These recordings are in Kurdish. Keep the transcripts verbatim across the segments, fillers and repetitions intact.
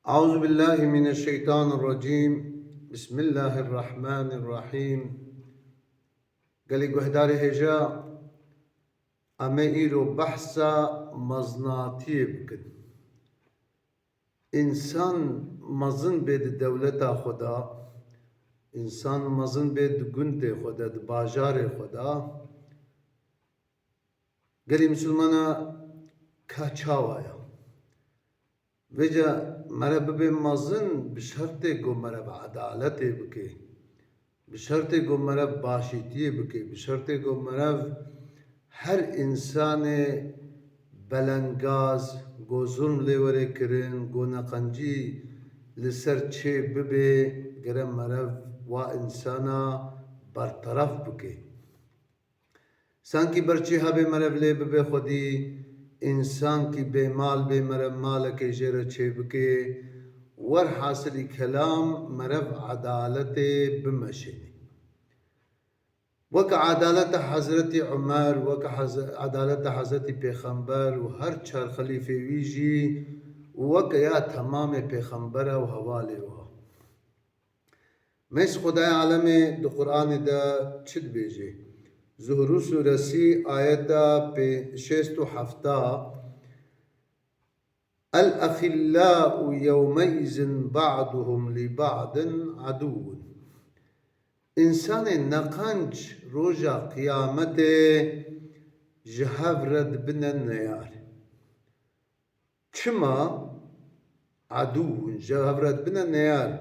Eûzubillahimineşşeytanirrecîm. Bismillahirrahmanirrahîm. Gelî guhdarê hêja, em ê îro behsa mezinatiyê bikin. Însan mezin bê di dewleta xwe de, însan mezin bê di gundê xwe de, di bajarê xwe de, gelî misilmana ka çawa ye? Vêca merev bibe mezin bi şertê ku merev edaletê bike, bi şertê ku merev başîtiyê bike, bi şertê ku merev her însanê belengaz, ku zulm lê were kirin, ku neqencî li ser çê bibe, gere merev wa însana berteref bike. Sankî ber çi hebê merev lê bibe xwedî, însankî bêmal bê merev malekê jê re çêbike, werhasilî kelam merev edaletê bimeşênê. Weke edaleta Hezretî Umer, weke Heze-, edaleta Hezretî Pêxember û her çar xelîfê wî jî û weke ya temamê pêxembera û hevalê wa. Mêz Xwedayê alemê di Qur'anê de çi dibêje? Zuhru sûresî ayeta pê-, şêst û hefta, "El-exillâ'u yewmeizin ba'duhum li ba'din aduwwun." Însanên neqenc roja qiyametê ji hev re dibine neyar. Çima? Edûn, ji hev re dibine neyar.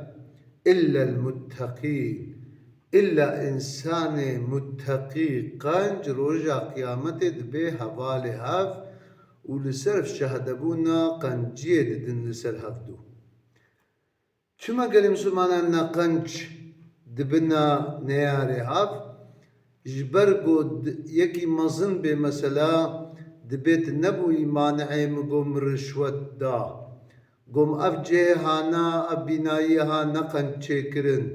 Illel mutteqîn. Îlla însanê mutteqî, qenc, roja qiyametê dibe hevalê hev û li ser şehdebûna qenciyê didin li ser hevdû. Çima gelê misilmanan neqenc dibina neyarê hev? Ji ber ku di-, yekî mezin bê mesela dibê tu nebûyî mani'ê min got min rişwet da. Got min ev cihê hana, ev bînayî ha neqenc çêkirin.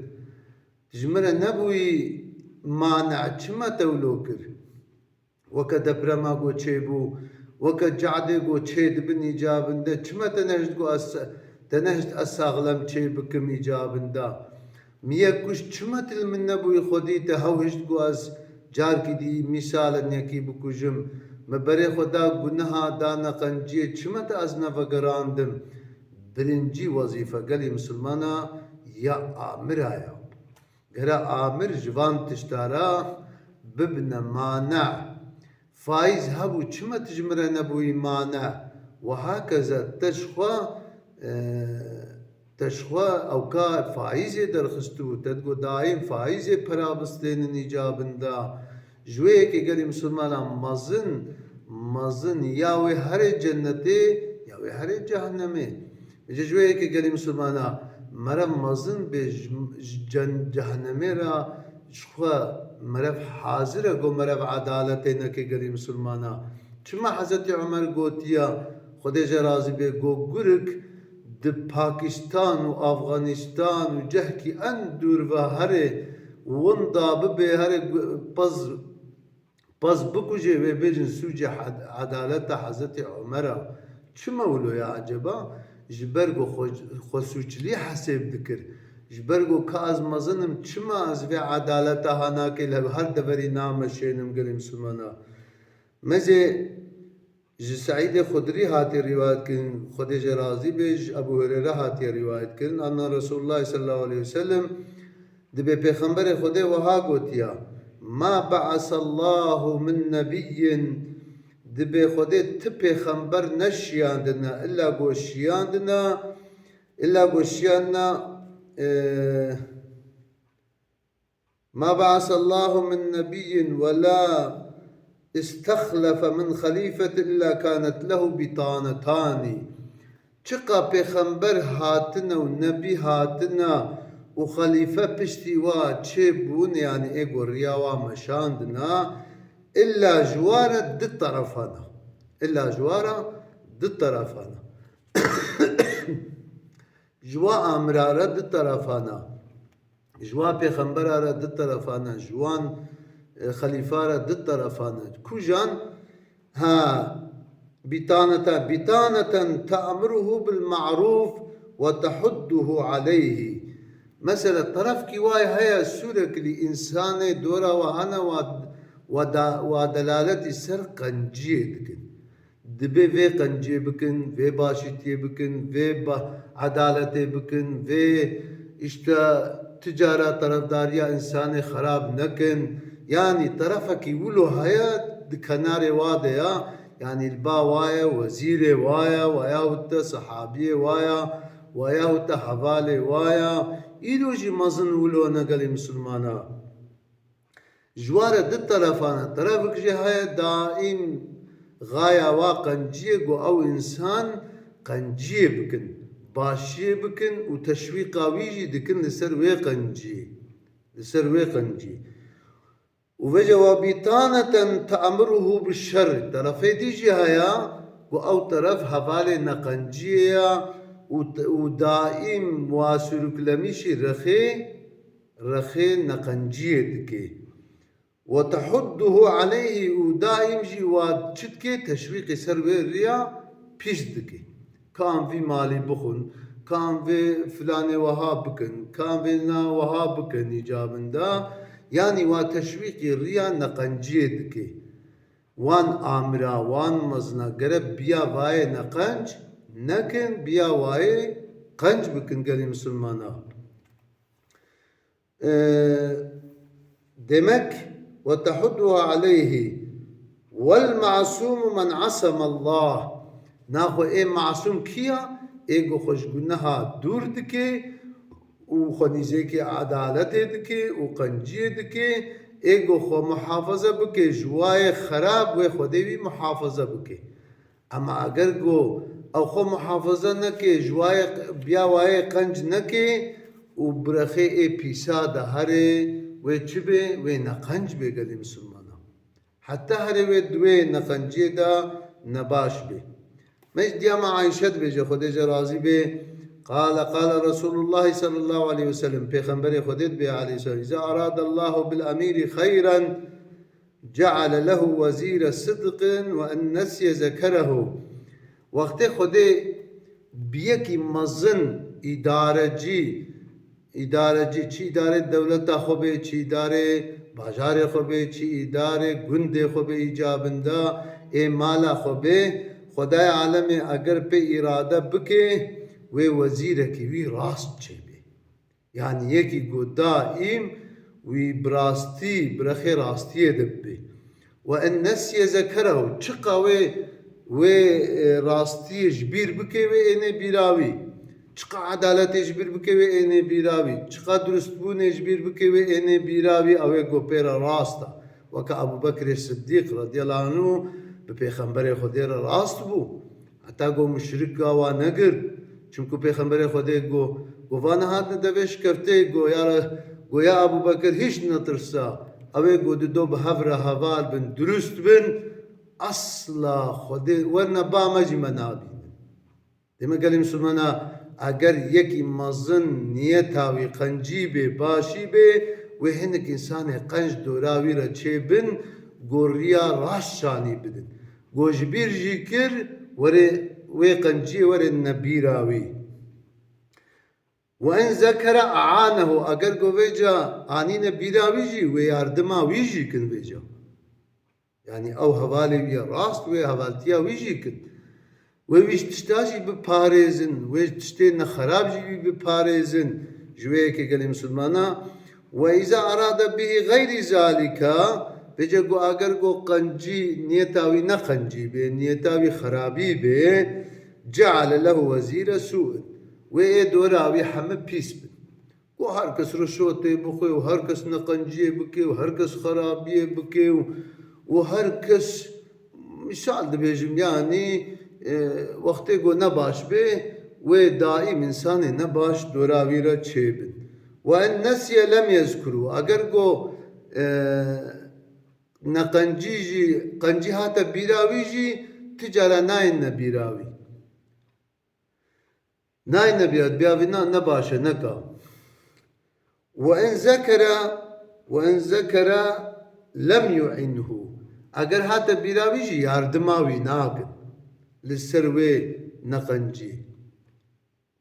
Ji min re nebûyî mane, çima te wilo kir? Weke deprema ku çêbû, weke cadê ku çê dibin îcabin de, çima te nehişt ku ez, te nehişt ez saxlem çê bikim îcabin de? Mi yek kuşt, çima tu li min nebûyî xwedî te hew hişt ku ez carkî dî mîsalin yekî bikujim? Mi berê xwe da guneha, da neqenciyê, çima te ez nevegerandim? Birincî wezîfe gelî misilmana ya amira ya. Gere amir ji van tişta re bibine mane. Faiz hebû, çima tu ji min re nebûyî mane? Wehakeza te ji xwe, e, te ji xwe ewka faizê derxistibû, te digot dayîn faizê pera bistênin îcabin de. Ji wê yekê gelî misilmana mezin, mezin ya wê herê cennetê, ya wê herê cehennemê. Ji, ji wê yekê gelî misilmana mere mezin bê ji, ji cen-, cehennemê re ji xwe merev hazir e, got merev edaletê neke gelî misilmana. Çima Hezretî Umer gotiya, Xwedê jê razî bê, got gurik di Pakistan û Afganîstan û cehkî en dûr ve herê winda bibe, herê gu-, pez Bes bikujê wê bêjin sûcê hed-, edaleta Hezretî Umer a. Çima wilo ya eceba? Ji ber ku xwe, xwe sûclî hesêb dikir. Ji ber ku ka ez mezin im, çima ez vê edaleta ha nakê li her deverî nameşênim gelê misilmana? Mezê Ji Seîdê Xudrî hatiye rîwayet kirin, Xwedê jê razî be, ji Ebû Hureyre hatiye rîwayet kirin, anna Resûlullahî sallallahu aleyhi ve sellem, dibê Pêxemberê Xwedê wiha gotiya, "Ma be'asallahu min nebiyyin", dibê Xwedê ti pêxember neşiyandine, illa ku şiyandine, illa ku şiyandine, e, "Ma be'asallahu min nebiyyin ve la istexlefe min xalîfetin illa kanet lehu bitanetani." Çiqa pêxember hatine û nebî hatine û xelîfe piştî wa çêbûne, yanî ê ku riya wa meşandine, illa ji wa re di terefane. Illa ji wa re di terefane. Ji wa amira re di terefane. Ji wa pêxembera re di terefane, ji wan, e, xelîfa re di terefane. Kujan, ha, bîtaneten, bîtaneten te'muruhu bil ma'rûf وتحضه عليه. Mesela terefkî wayê heye sûrekî lî însanê dora we hene wa, wa da, wa delaletî ser qenciyê dikin. Dibê vê qenciyê bikin, vê başîtiyê bikin, vê ba, edaletê bikin, vê işte ticara terefdariya însanê xerab nekin. Yanî terefekî wilo heye di kenarê wa de ya. Yanî li ba wa ye, wezîrê wa ye, weyahut de sehabiyê wa ye, weyahut de hevalê wa ye. Îro jî mezin wilo ne gelê misilmana. Ji wa re di terefan e. Terefek jî heye daîm xaya wa qenciyê ku ew însan qenciyê bikin, başiyê bikin û teşwîqa wî jî dikin li ser wê qenciyê. Li ser wê qenciyê. Û vêca وبطانة تأمره بالشر. Terefê dî jî heye ku ew teref hevalê neqenciyê ye û, û daîm wa sürüklemişî rexê, rexê neqenciyê dike. وتحضه عليه û daîm jî wa çi dike, teşwîqê ser wê riya pîs dike. Ka em vî malî bixwin, ka em vê filanê weha bikin, ka em vê na weha bikin îcabin de, yanî wa teşwîqî riya neqenciyê dike. Wan amira, wan mezina gere biya vayê neqenc nekin, biya wayê qenc bikin gelê misilmana. Ee, demek, وتحضه عليه. والمعصوم من عصمه الله. Naxwe ê masûm kî ya? Ê ku xwe ji guneha dûr dike û xwe nîzêkê edaletê dike û qenciyê dike, ê ku xwe muhafaza bike ji wayê xerab, wê Xwedê wî muhafaza bike. Ema eger ku ew xwe muhafaza neke, ji wayê, biya wayê qenc neke û bi rexê ê pîsa de here, wê çi bê? Wê neqenc bê gelê misilmana. Heta here wê di wê neqenciyê de nebaş bê. Me ji diya me Ayşe dibêje, Xwedê ji razî bê, قال قال رسول الله صلى الله عليه وسلم. Pêxemberê Xwedê dibê aleyhisselam, إذا أراد الله بالأمير خيرا جعل له وزير صدق وإن نسي ذكره. Wextê Xwedê bi yekî mezin îdarecî, îdarecî, çi îdarê dewleta xwe bê, çi îdarê bajarê xwe bê, çi îdarê gundê xwe bê, îcabin de ê mala xwe bê, Xwedayê alemê eger pê îrade bike, wê wezîrekî wî rast çêbê. Yanî yekî ku daîm wî bi rastî, bi rexê rastiyê de bibe. وإن نسي ذكره. Çiqa wê, wê, e, rastiyê ji bîr bike, wê ênê bîra wî. Çiqa edaletê ji bîr bike, wê ênê bîra wî. Çiqa durustbûnê ji bîr bike, wê ênê bîra wî. Ew ê ku pê re rast e. Weke Ebû Bekrê Siddîq radiyallahu anhu bi Pêxemberê Xwedê re rast bû. Heta ku muşrika wa negirt. Çimku Pêxemberê Xwedê got, got, "Va nehatine devê şikefteyê," got, "Ya re-, got, ya Ebû Bekir hîç netirsa. Ew ê got, di do bi hev re heval bin, durust bin, asla Xwedê werine ba me jî me nabînin." Demek gelê misilmana, eger yekî mezin niyeta wî qencî bê, başî bê, wê hinek însanê qenc dora wî re çêbin, ku riya rast şanî bidin. Ku ji bîr jî kir, were wê qenciyê were nebîra wî. وإن ذكر أعانه. Eger ku vêca anîne bîra wî jî, wê yardima wî jî kin vêca. Yanî ew hevalê wî ye rast, wê hevaltiya wî jî kin. Wê wî ji tişta jî biparêzin, wê ji tiştê nexerab jî wî biparêzin. Ji wê yekê gelê misilmana. وإذا أراد به غير ذلك. Vêca ku eger ku qencî, niyeta wî ne qencî bê, niyeta wî xerabî bê, جعل له وزير سوء. Wê ê dora wî heme pîs bin. Ku her kes rişwetê bixwe û her kes neqenciyê bike û her kes xerabiyê bike û, û her kes, misal dibêjim, yanî, e, wextê ku ne baş bê, wê daîm însanê ne baş dora wî re çêbin. وإن نسي لم يذكره. Eger ku, e, neqencî jî, qencî hate bîra wî jî, ti cara nayên ne bîra wî. Nayên ne bîra, bîra wî na, ne baş e, neka. وإن ذكر، وإن ذكر لم يعنه. Eger hate bîra wî jî yardima wî nakin. Li ser wê neqencî.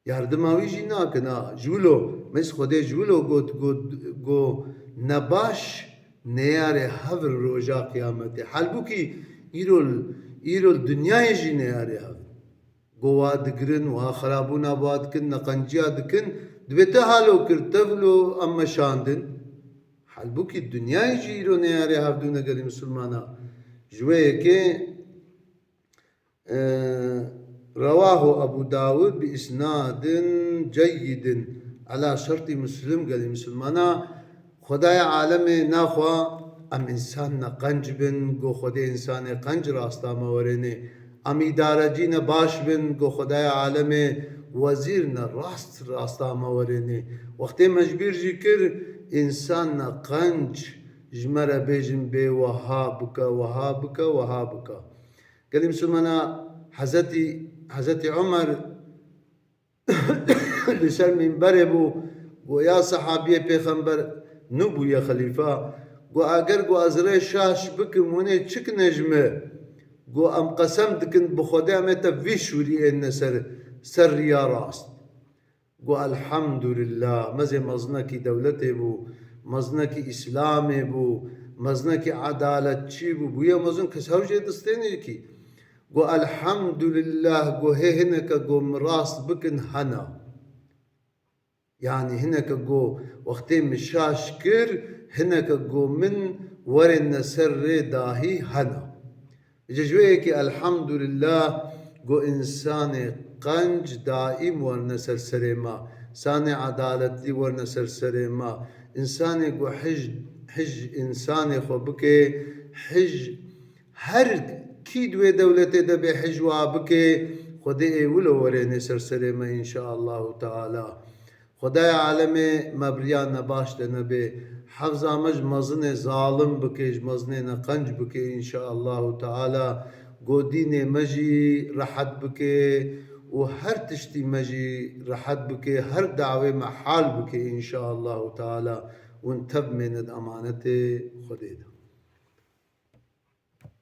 Yardima wî jî nakin, ha. Ji wilo, mes Xwedê ji wilo got, got, got, nebaş neyarê hev roja qiyametê. Halbûkî îro, îro dinyayê jî neyarê hev. Go wa digirin, wa xerabûna wa dikin, neqenciya dikin, dibê te halo kir, te wilo em meşandin. Halbûkî dinyayê jî îro neyarê hev dûne gelî misilmana. Ji wê yekê, e, rewahu Ebu Dawud bi isnadin ceyyidin ala şertî Muslim gelî misilmana. Xwedaya alemê naxwa em însan neqenc bin, go Xwedê însanê qenc rasta me werênê. Em îdarecî nebaş bin, go Xwedaya alemê wezîr ne rast rasta me werênê. Wextê me ji bîr jî kir, însan neqenc ji me re bêjin bê weha bike, weha bike, weha bike. Gelî misilmana Hezretî, Hezretî Omer li ser mînberê bû, got, ya sehabiyê pêxember nû bûye xelîfa, got, eger, got, ez rê şaş bikim, hûn ê çi kine ji me? Got, em qesem dikin bi Xwedê em ê te vî şûrî ênine ser, ser riya rast. Got, elhamdulillah, mezê mezinekî dewletê bû, mezinekî îslamê bû, mezinekî edaletçî bû, bûye mezin kes hew jê distênê kî. Got, elhamdulillah, got, hê hineke got min rast bikin hena. Yanî hineke got wextê min şaş kir, hineke got min werêne ser rê dahî hena. Ji, ji wê yekê elhamdulillah, got însanê qenc daîm werine ser serê me, însanê edaletlî werine ser serê me, însanê got hij, hij însanê xwe bike, hij Her kî di wê dewletê de bê hij wa bike, Xwedê ê wilo werênê ser serê me înşaallahu teala. Xwedaya alemê me bi riya nebaş de nebe. Hefza me ji mezinê zalim bike, ji mezinê neqenc bike înşaallahu teala. Go dînê me jî rehet bike û her tiştî me jî rehet bike, her dawê me hal bike înşaallahu teala. Hûn tev mêne di emanetê Xwedê de.